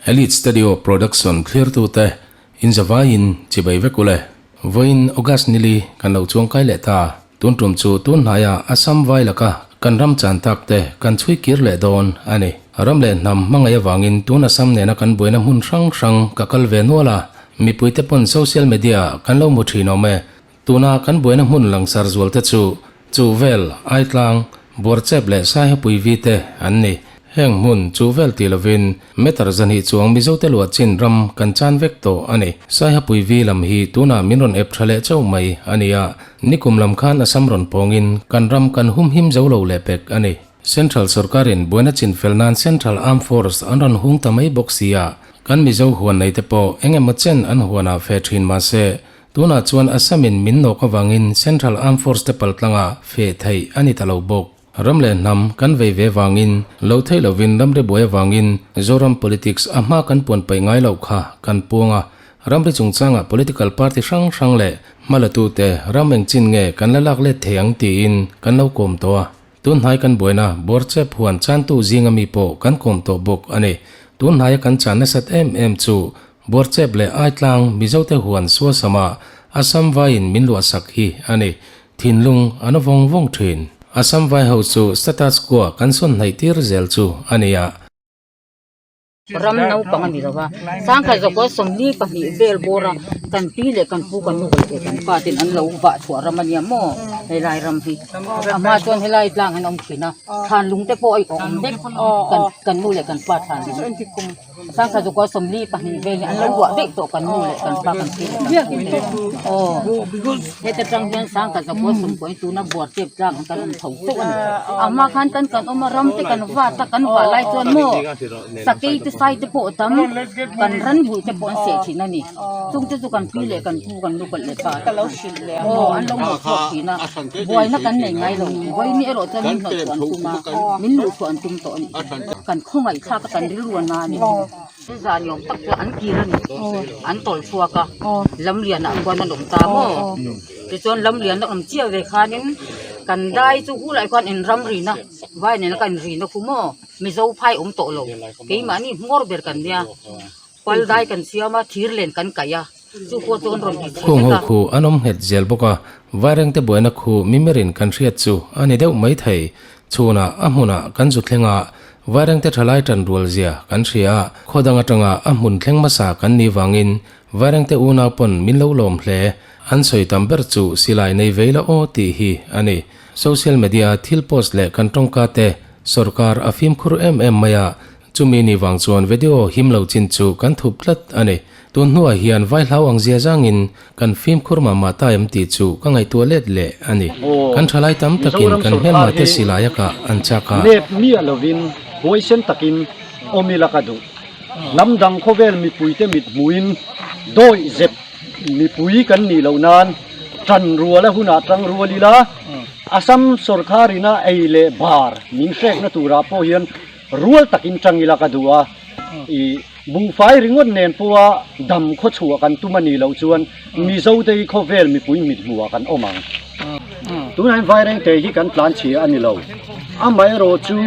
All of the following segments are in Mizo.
Elite Studio Production thlirtute inzavaiin chibai vek ule. Vawiin August nili kan lo chuangkai leh ta. Tun tum chu tun hnaia Assam vai laka kan ram chan tak te kan chhui kir leh dawn a ni. Ram leh hnam hmangaih avangin tun Assam nena kan buaina hmun hrang hrang ka kal ve nual a, mipuite pawn social media ah kan lo hmu thin awm e. Tuna kan buaina hmun langsar zual te chu Chuhvel, Aitlang, Buarchep leh Saihapui vi te an ni. Heng hmun Chuhvel ti lovin meter zahnih chuang Mizote luah chin ram kan chan vek tawh a ni. Saihapui vi lam hi tunah min rawn ep tha leh chauh mai a ni a, nikum lam khan Assam rawn pawngin kan ram kan humhim zo lo leh pek a ni. Central sorkarin buaina chin fel nan Central Armed Force an rawn hung ta mai bawk si a, kan Mizo huan nei te pawh eng emaw chen an huanah fe thin mahse Tunah chuan Assam-in min nawk avangin Central Armed Force te paltlanga feh theih a ni ta lo bawk. Ram leh hnam kan vei ve vangin, lo theih lovin ramri buai avangin Zoram politics a hma kan puan paih ngai loh kha kan puang a. Ramri chungchangah political party hrang hrang leh hmalatute ram engchin nge kan la lak let thei ang tiin kan lo kawm tawh a. Tun hnai kan buaina Borchep huan chantu zinga mi pawh kan kawm tawh bawk a ni. Tun hnaia kan chan nasat em em chu Buarchep leh Aitlang Mizote huan Suasama Assam vaiin min luahsak hi a ni. Thinlung an vawng vawng thin. Assam vai ho chu status quo kan sawn hnaih tir zel chu a ni a. Ram naupang a ni lo va, Sangkhat zakua 42 vel bawra kan pi leh kan pu kan nu leh kan pa ten an lo vah chhuah ram a nia maw helai ram hi. A hma chuan helai tlang hian a awm thin a, thlan lung te pawh a awm vek kan nu leh kan pa thlan lung. Sangkhat zakua 42 vel hi an lo ruah daih tawh kan nu leh kan pa kan pi leh kan pu te aw heta tang hian sangkhat zakua 90 hi tuna buar tep tlang ang kan awm tho chauh a ni a hma khan kan kan awm a ram te kan vat a kan vah lai chuan maw sakei te sai te pawh tam kan ran buh te pawh an seh thin a ni chung te chu kan pi leh kan pu kan nu kalh leh pa aw an lo hnawh chhuak thin a buaina kan nei ngai lo vawiin erawh chuan min hnawh chhuah an tum a min luh chhuah an tum tawh a ni. Kan khawngaih thlak a kan rilru a na a ni. Zan ni awm tak chu an kir a ni. An tawlh chhuak a, lamlianah khuan an awm ta maw? Tichuan lamlian a awm chiah ve khanin kan dai chu hulai khuan in ram rina vai nena kan inrina khu maw? Mizo phai awm tawh lo. Keimahni hmawr ber kan nia. Pal dai kan siam a, thir len kan kaih a, chu pawh chu an rawn ti chhe Khung vek ho a. khu an awm nghet zel bawk a, Vairengte buaina khu mimirin kan hriat chu a ni deuh mai thei. Chhunah a hmunah kan zu thleng a, Vairengte thalai tan rual zia kan hria a, khaw dang atanga a hmun thleng hmasa kan nih vangin Vairengte unau pawn min lo lawm hle. An sawi tam ber chu silai nei vei la aw tih hi a ni. Social media thil post leh kan tawngka te sawrkar a fimkhur em em mai a, Chumi ni vang chuan video him lo chin chu kan thup tlat a ni. Tun hnuah hian vai hlau ang zia zangin kan fimkhur mah mah ta em tih chu ka ngaihtuah let leh a ni. Kan thalai tam takin Mizoram kan sorkar hmelma te hi silai a kah an chak a. Nep miah lovin huaisen takin awm ila ka duh. Hnam dang khawvel mipuite mit hmuhin dawih zep mipui kan nih loh nan tan rual a hunah tang rual ila Assam sorkharina ei leh bar min hrekna turah pawh hian Rual takin tang ila ka duh a, i buhfai ringawt nen pawha dam khaw chhuah kan tum a nih loh chuan Mizote hi khawvel mipui mithmuhah kan awm ang. Tunah hian Vairengte hi kan tlan chhia a ni lo. Amaherawh chu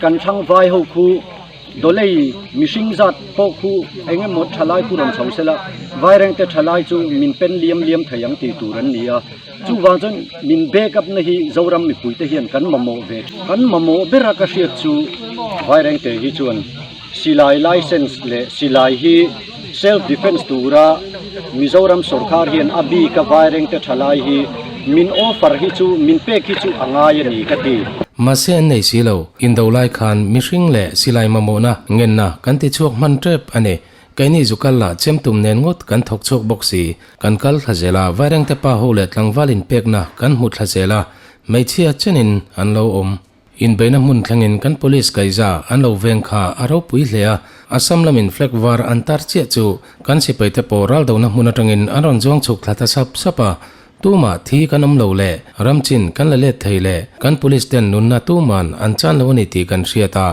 kan thlang vai ho khu Dawlei mihring zat pawh khu eng emaw thalai khu rawn chho sela Vairengte thalai chu min pen liam liam thei ang tih tur an ni a. Chuvang chuan min back up na hi Zoram mipuite hian kan mamawh ve. Kan mamawh bera ka hriat chu Vairengte hi chuan silai license leh silai hi self defence tura Mizoram sorkar hian a bika Vairengte thalai hi min offer hi chu min pek hi chu a ngai a ni ka ti. Mahse an nei si lo, indo lai khan mihring leh silai mamawhna ngenna kan ti chhuak hman tep a ni. Keini zu kal lah chem tum nen ngawt kan thawk chhuak bawk si. Kan kal thla zel a, Vairengte pa ho leh tlangval inpekna kan hmu thla zel a, hmeichhia chenin an lo awm. Inbeihna hmun thlengin kan police kaiza an lo veng kha a ropui hle a, Assam lamin flag var an tar chiah chu kan sipaite pawh raldona hmun atangin an rawn zuang chhuk thla ta sap sap a, tumah thi kan awm lo leh ramchin kan la let thei leh kan police ten nunna tuman an chan lo a ni tih kan hriat a,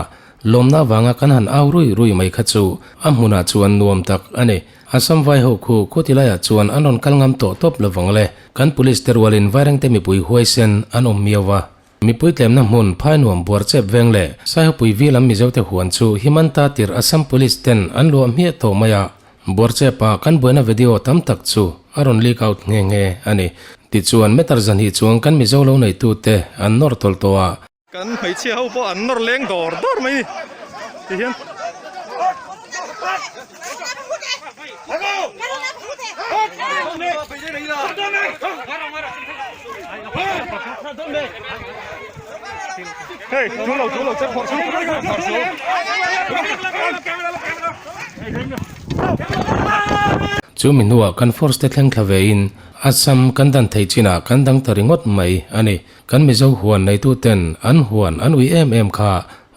Lawmna avanga kan han au rui rui mai kha chu a hmunah chuan nuam tak a ni. Assam vai ho khu khuti laiah chuan an rawn kal ngam tawh tawp lovang le. Kan police te rualin Vairengte mipui huaisen an awm miau va. Mipui tlemna hmun Phainuam Buarchep veng leh Saihawpui vi lam Mizote huan chu Himanta tirh Assam Police ten an luah hmiah tawh mai a, Buarchepa kan buaina video tam tak chu a rawn leak out nghe nghe a ni. Tichuan meter zahnih chuang kan Mizo lo neitute an nawr tawlh tawh a. Kan hmeichhia ho pawh an nawr leng dawr dawr mai ni ti hian. Hei chu lo chu lo che phawrh su phawrh su. Chu mi hnuah kan force te thleng thla vein Assam kan dan thei chinah kan dang ta ringawt mai a ni. Kan Mizo huan neituten an huan an ui em em kha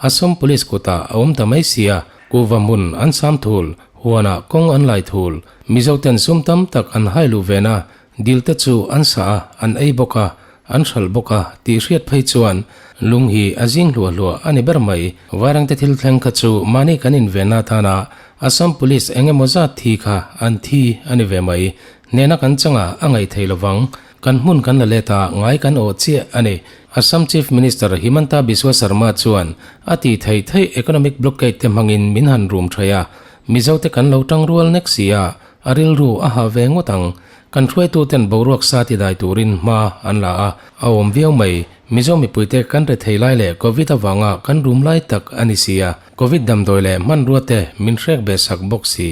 Assam Police kutah a awm ta mai sia, kuhva hmun an sam thul, huanah kawng an lai thul, Mizoten sum tam tak an hai luh vena dil te chu an sah a, an ei bawk a, an hralh bawk a tih hriat phei chuan lung hi a zing hluah hluah a ni ber mai. Vairangte thil thleng kha chu mahni kan invenna atana Assam Police eng emaw zat thi kha an thi a ni ve mai. Hnehna kan changa a ngaih thei lovang. Kan hmun kan la let a, ngai kan awh chiah a ni. Assam Chief Minister Himanta Biswa Sarma chuan a tih theih theih economic blockade te hmangin min han rum thei a, Mizote kan lo tang rual nek si a, a rilru a ha ve ngawt ang. Kan hruaituten boruak sa ti dai turin hma an la a, a awm viau mai. Mizo mipuite kan re thei lai leh Covid avanga kan rum lai tak a ni si a, Covid damdawi leh hmanrua te min hrek ve sak bawk si.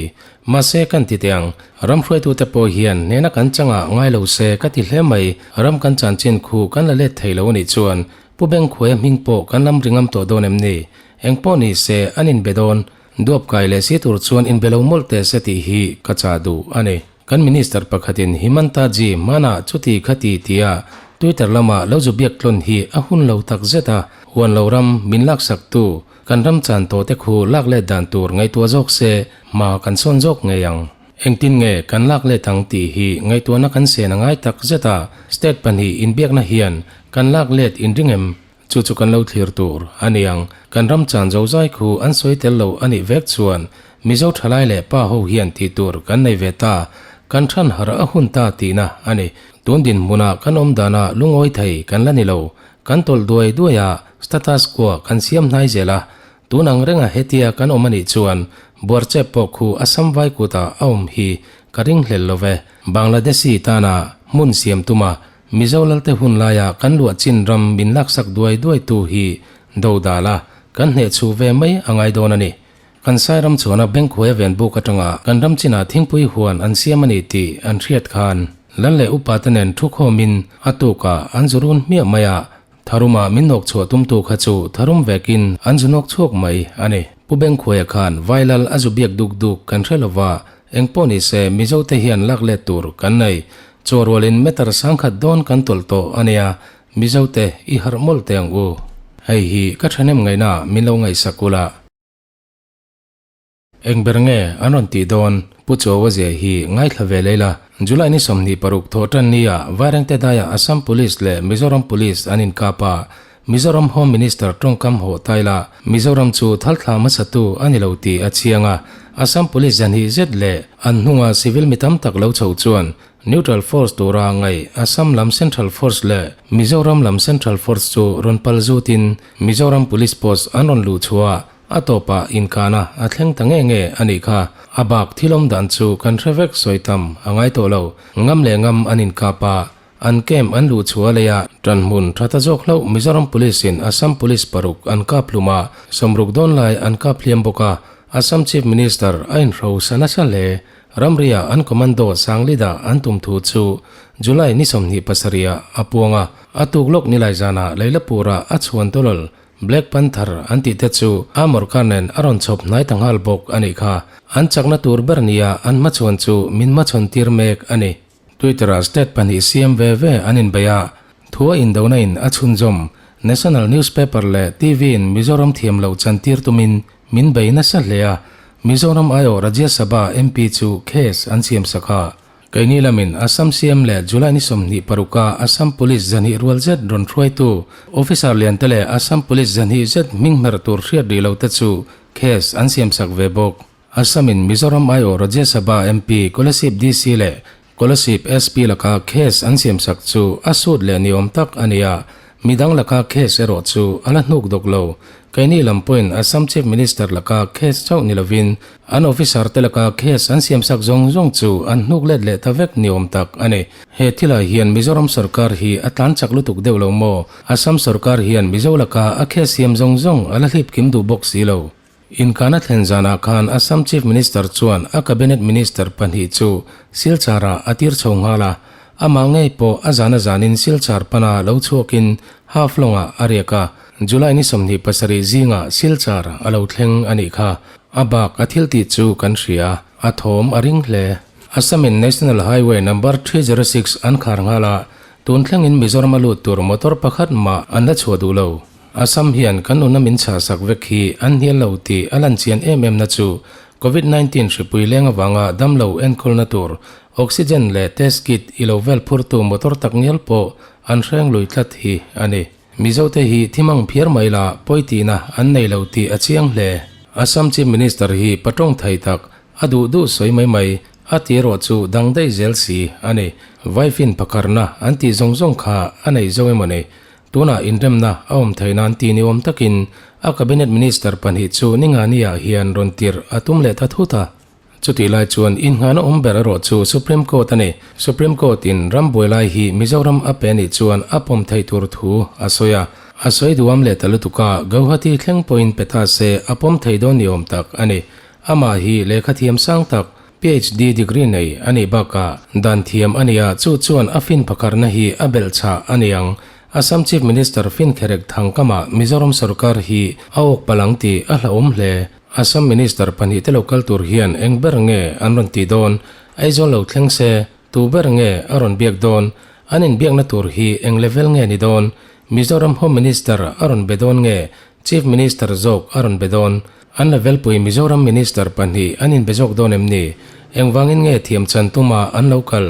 Mahse kan ti teh ang, ram hruaitute pawh hian hnena kan changah ngai lo se ka ti hle mai, ram kan chanchin khu kan la let thei lo a nih chuan Pu Bengkhuaia hming pawh kan lam ringam tawh dawn em ni? Eng pawh ni se an inbe dawn, duap kai leh si tur chuan inbe lo mawlh teh se tih hi ka chah duh a ni. Kan Minister pakhatin Himanta Ji hmanah chuti khati tia Twitter lama lo zu biak tlawn hi a hun lo tak zet a, huan lo ram min laksaktu Kan ram chan tawh te khu lak let dan tur ngaihtuah zawk se hma kan sawn zawk ngei ang. Engtin nge kan lak let ang tih hi ngaihtuahna kan sen a ngai tak zet a, state pahnih inbiakna hian kan lak let inring em? Chu chu kan lo thlir tur a ni ang. Kan ram chan zozai khu an sawi tel lo a nih vek chuan Mizo thalai leh pa ho hian tih tur kan nei ve ta, kan than harh a hun ta tihna a ni. Tun dinhmunah kan awm danah lungawi thei kan la ni lo. Kan tawlh duai duai a, status quo kan siam hnai zel a, tun ang renga hetia kan awm anih chuan Buarchep pawh khu Assam vai kutah a awm hi ka ringhlel lo ve. Bangladeshi tana hmun siam tuma Mizo lalte hun laia kan luah chin ram min laksak duai duai tu hi do dal a, kan hnehchhuh ve mai a ngai dawn a ni. Kan sai ram chuana Bengkhuaia ven buk atanga kan ram chinah thingpui huan an siam a ni tih an hriat khan Lal leh upa te nen thu khawmin a tukah an zu run hmiah mai a, tharuma min nawk chhuah tumtu kha chu tharum vekin an zu nawk chhuak mai a ni. Pu Bengkhuaia khan vai lal a zu biak duk duk kan hre lova, engpawh ni se Mizo te hian lak let tur kan nei. Chaw rualin meter sangkhat dawn kan tawlh tawh a nia, Mizo te i harh mawlh teh ang u. Hei hi ka thahnem ngaihna min lo ngaihsak ula. Eng ber nge an rawn tih dawn? Pu Chawa zia hi ngaithla ve lei la. July ni 26 thawh tan nia Vairengte daiah Assam Police leh Mizoram Police an inkap a, Mizoram Home Minister tawngkam hawh tai la, Mizoram chu thalthla hmasatu a ni lo tih a chiang a, Assam Police zahnih zet leh an hnunga civil mi tam tak lo chho chuan Neutral Force tura ngaih Assam lam Central Force leh Mizoram lam Central Force chu rawn pal zutin Mizoram Police Post an rawn luh chhuah a tawpah inkahna a thleng ta nge nge a nih kha. A bak thilawm dan chu kan hre vek sawi tam a ngai tawh lo. Ngam leh ngam an inkap a, an camp an luh chhuah leia tan hmun tha ta zawk hlauh Mizoram Police in Assam Police paruk an kap hlum a, sawmruk dawn lai an kap hliam bawk a, Assam Chief Minister a inhrosa nasa hle. Ramria an commando Sanglida an tum thu chu July ni 27 ah a puang a, a tuk lawk nilai zanah Leilapur-ah a chhuan tawlawl Black Panther an tih te chu armor car nen a rawn chhawp hnai ta nghal bawk a nih kha. An chakna tur ber nia an hmachhuan chu min hmachhawn tir mek a ni. Twitter-ah state pahnih siam ve ve an inbeih a, thua indona in a chhunzawm. National newspaper leh TV-in Mizoram thiam loh chantir tumin min bei nasa hle a, Mizoram aiawh Rajya Sabha MP chu case an siamsak a. Keini lamin Assam CM leh July ni 26 a Assam Police zahnih rual zet rawn hruaitu Officer liante leh Assam Police zahnih zet hming hmer tur hriat rih lo te chu case an siamsak ve bawk. Assam in Mizoram aiawh Rajya Sabha MP Kolasib DC leh Kolasib SP laka case an siamsak chu a sut leh ni awm tak a ni a. Midang laka case erawh chu a la hnuk dawk lo. Keini lam pawhin Assam Chief Minister laka case chauh ni lovin an officer te laka case an siamsak zawng zawng chu an hnuk let leh ta vek ni awm tak a ni. He thilah hian Mizoram sorkar hi a tlan chak lutuk deuh lo maw? Assam sorkar hian Mizo laka a case siam zawng zawng a la hlip kim duh bawk si lo. Inkana thlen zanah khan Assam Chief Minister chuan a Cabinet Minister pahnih chu Silchar-ah a tir chho nghal a, amah ngei pawh a zana zanin Silchar pana lo chhuakin Haflong-ah a riak a, July ni 27 zingah Silchar a lo thleng a nih kha. A bak a thil tih chu kan hria, a thawm a ring hle. Assam-in National Highway Number 306 an khar nghal a, tun thlengin Mizoram a lut tur motor pakhat mah an la chhuah duh lo. Assam hian kan nuna min chhahsak vek hi an hnial lo tih a lan chian em em na chu Covid 19 hripui leng avanga damlo enkawlna tur oxygen leh test kit i lo vel phurtu motor tak ngial pawh an hreng lui tlat hi a ni. Mizote hi thimang phiar mai la pawi tihna an nei lo tih a chiang hle. Assam Chief Minister hi patawng thei tak a duh duh sawi mai mai a ti erawh chu dang daih zel si a ni. Vaifin pakharna an tih zawng zawng kha a nei zo emaw ni? Tunah inremna a awm theih nan ti ni awm takin a Cabinet Minister pahnih chu Ningani-ah hian rawn tirh a tum leh ta thut a. Chutih lai chuan inngahna awm ber erawh chu Supreme Court a ni. Supreme Court-in ram buai lai hi Mizoram a pe nih chuan a pawm theih tur thu a sawi a. A sawi duam leh ta lutuk a, Gauhati thleng pawhin pe ta se a pawm thei dawn ni awm tak a ni. Amah hi lehkha thiam sang tak, PhD degree nei a nih bakah dan thiam a nia chu chuan a fin pakharna hi a belh chhah a ni ang. Assam Chief Minister fin kherek thangkamah Mizoram sorkar hi a awk palh ang tih a hlauhawm hle. Assam Minister pahnihte lo kal tur hian eng ber nge an rawn tih dawn? Aizawl lo thleng se tu ber nge a rawn biak dawn? An inbiakna tur hi eng level nge ni dawn? Mizoram Home Minister a rawn be dawn nge Chief Minister zawk a rawn be dawn? An level pui Mizoram Minister pahnih an inbe zawk dawn em ni? Engvangin nge thiam chan tuma an lo kal?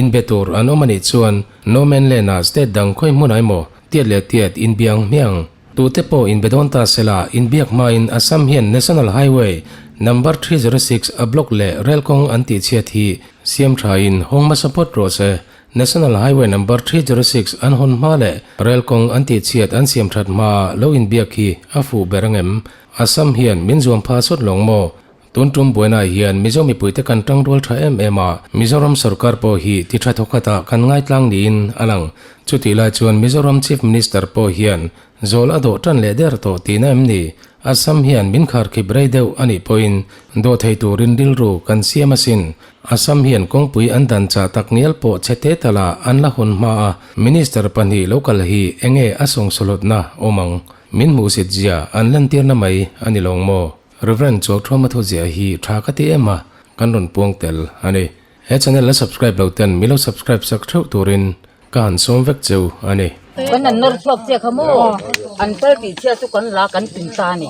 Inbe tur an awm a nih chuan No Man Land ah state dang khawi hmunah emaw tiat leh tiat inbiang hmiang. Tute pawh inbe dawn ta sela inbiak hmain Assam hian National Highway Number 306 a block leh rel kawng an tihchhiat hi siam thain hawng hmasa phawt rawh se. National Highway Number 306 an hawn hma leh rel kawng an tihchhiat an siam that hmaa lo inbiak hi a fuh ber angem? Assam hian min zuam pha sawt lawng maw? Tun tum buainaah hian Mizo mipuite kan tangrual tha em em a, Mizoram sorkar pawh hi ti tha thawkhatah kan ngaitlang niin a lang. Chutih lai chuan Mizoram Chief Minister pawh hian zawl a dawh tan leh der tawh tihna em ni? Assam hian min kharkhip rei deuh a nih pawhin dawh thei turin rilru kan siam asin. Assam hian kawngpui an dan chah tak ngial pawh chhe te tala an la hawn hma a, Minister pahnih lo kal hi enge a sawngsawhlawtna awm ang? Min hmuhsit zia an lantirna mai a ni lawng maw? Rev. Chuauthuama thu ziah hi tha ka ti em a, kan rawn puang tel a ni. He channel la subscribe lo ten mi lo subscribe sak theuh turin ka han sawm vek cheu a ni. Kan an nawr chhuak chiah kha maw? An kal tih chhiat chu kan la kan pin ta a ni.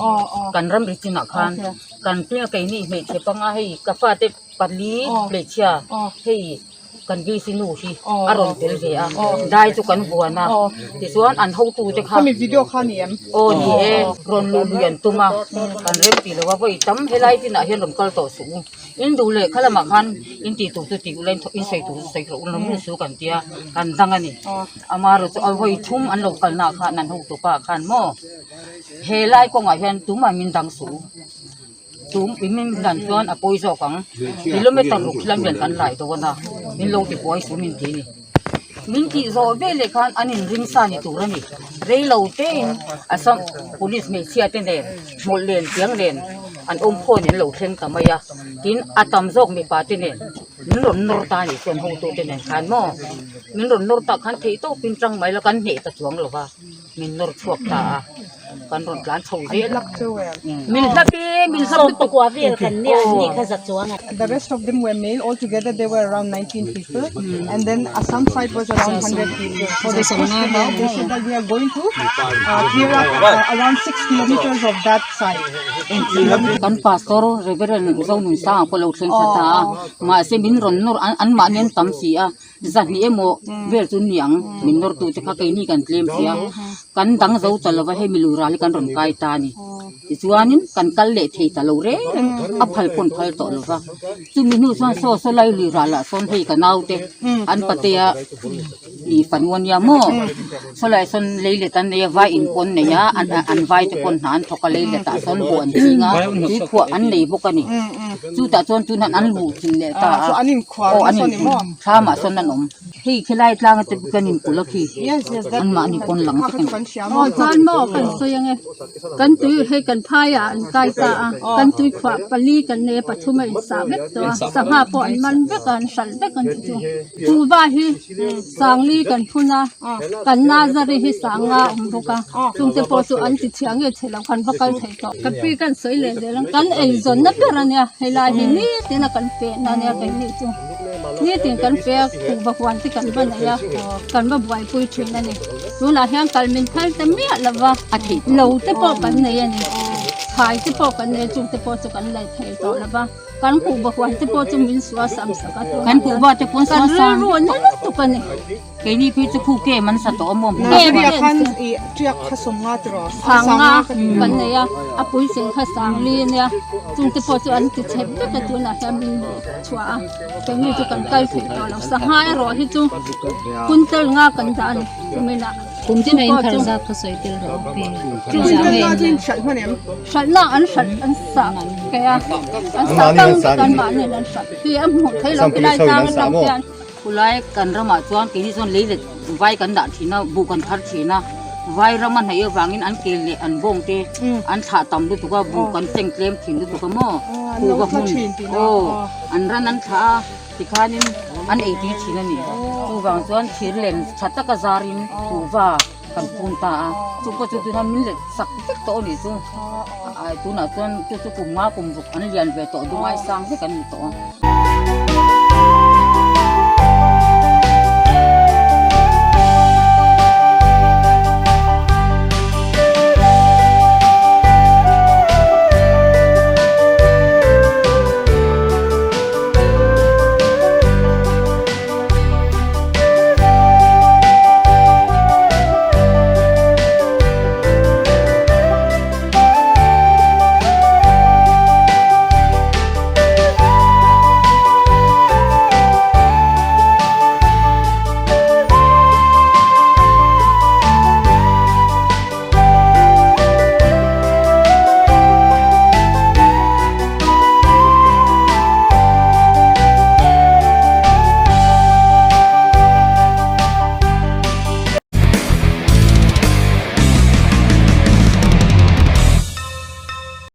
Kan ramri chinah khan kan pin a keini hmeichhe panga hei ka fate pali hmeichhia hei kan VC nu hi a rawn tel ve a dai chu kan vuan a tichuan an hotu te kha Khami video kha ni em? Aw ni e rawn luh lui an tum a kan rem tih lo a vawi tam helai chinah hian rawn kal tawh suh u in duh leh kha lamah khan in tih tur chu tih ula in sawi tur chu sawi rawh u rawn lut suh kan tia kan dang a ni amaherawh chu a vawi thum an lo kalnaah khan an hotu pa khan maw helai kawngah hian tumah min dang suh u. Tum i min dan chuan a pawi zawk ang. Kilometer ruk hian lian kan lai dawn a, min lo ti buai su min ti a ni. Min tih zawh veleh khan an inring sa ni tur a ni. Rei lo tein Assam Police hmeichhia te nen hmawlh len chiang len an awm phawn in an lo thleng ta mai a. Tin, a tam zawk mipa te nen min rawn nawr ta a nih chuan hotu te nen khan maw min rawn nawr tak khan theih tawpin tang mai la kan hneh ta chuang lo va. Min nawr chhuak ta a, kan rawn tlan chho zel a. Min hlap i, min hlap lutuk. The rest of them were male all together they were around 19 people and then Assam side was around 100 people so they pushed them out they said that we are going to uh, clear up uh, around 6 kilometers of that side Kan pastor Reverend Zonunsanga pawh lo thleng thla ta a, mahse min rawn nawr an mahni an tam si a. Zahnih emaw vel chu ni ang min nawr tu te kha keini kan tlem si a kan dang zo ta lova hei mi lui ral hi kan rawn kai ta a ni. Tichuanin kan kal leh thei ta lo reng reng a phal pawn phal tawh lo va. Chumi hnu chuan saw saw lai lui rah lah sawn hei ka naute an patea i fanu a nia maw saw lai sawn lei let an nei a vai in pawn nei a an vai te pawn hna an thawk a lei let ah sawn buh an ching a tui khuah an nei bawk a ni. Chutah chuan tunah an luh chilh leh ta a aw an in thlam ah sawn an awm. Hei khilai tlang te kan in kulh a khi an mahni pawn lang te kan Aw chuan maw kan sawi ange kan tui hei kan phai ah an kai ta a kan tui khuah pali kan nei a pathum a insah vek tawh a sangha pawh an man vek a an hralh vek an ti chu kuhva hi sangli kan phun a kan nazari hi sanga a awm bawk a chungte pawh chu an ti chhia nge chhe lo kan va kal thei tawh ka pi kan sawi leh zel ang kan eizawnna ber a nia helai hi nitin a kan pehna a nia keini chu. Nitin kan pe a, kuhva huan te kan va nei a, kan va buaipui thin a ni. Tunah hian kal min phal ta miah lo va, lo te pawh kan nei a ni. Thlai te pawh kan nei a, chung te pawh chu kan lei thei tawh lo va. Kan kuhva huan te pawh chu min sual sam sak a, tunah hian kan rilru a na lutuk a ni. Keini phei chu khu kem an sa tawh a maw? Kem sanga kan nei a, a puitling kha sangli a nia, chungte pawh chu an ti chep vek a tunah hian min luh chhuah a, keini chu kan kal theih tawh lo, sangha erawh hi chu kuntal nga kan dah a ni kuminah. Kum tin a inthar zat kha sawi tel rawh u pi. Hralhna an hralh an sa kei a, an sa tang vek an mahni an hralh hi a hmuh theih loh helai tlang atang hian. Khulai kan ramah chuan keini chuan lei let vai kan dah thin a, buh kan thar thin a, vai rama hnaih avangin an kel leh an bawng te an thlah tam lutuk a, buh kan seng tlem thin lutuk a maw, kuhva hmun aw an ran an thlah a tikhanin an ei tui thin a ni. Chuvang chuan thir len tha taka zarin kuhva kan phun ta a, chu pawh chu tunah min let sak vek tawh a nih chu, tunah chuan chu chu kum nga kum ruk an lian ve tawh, dungai sang vek an ni tawh a.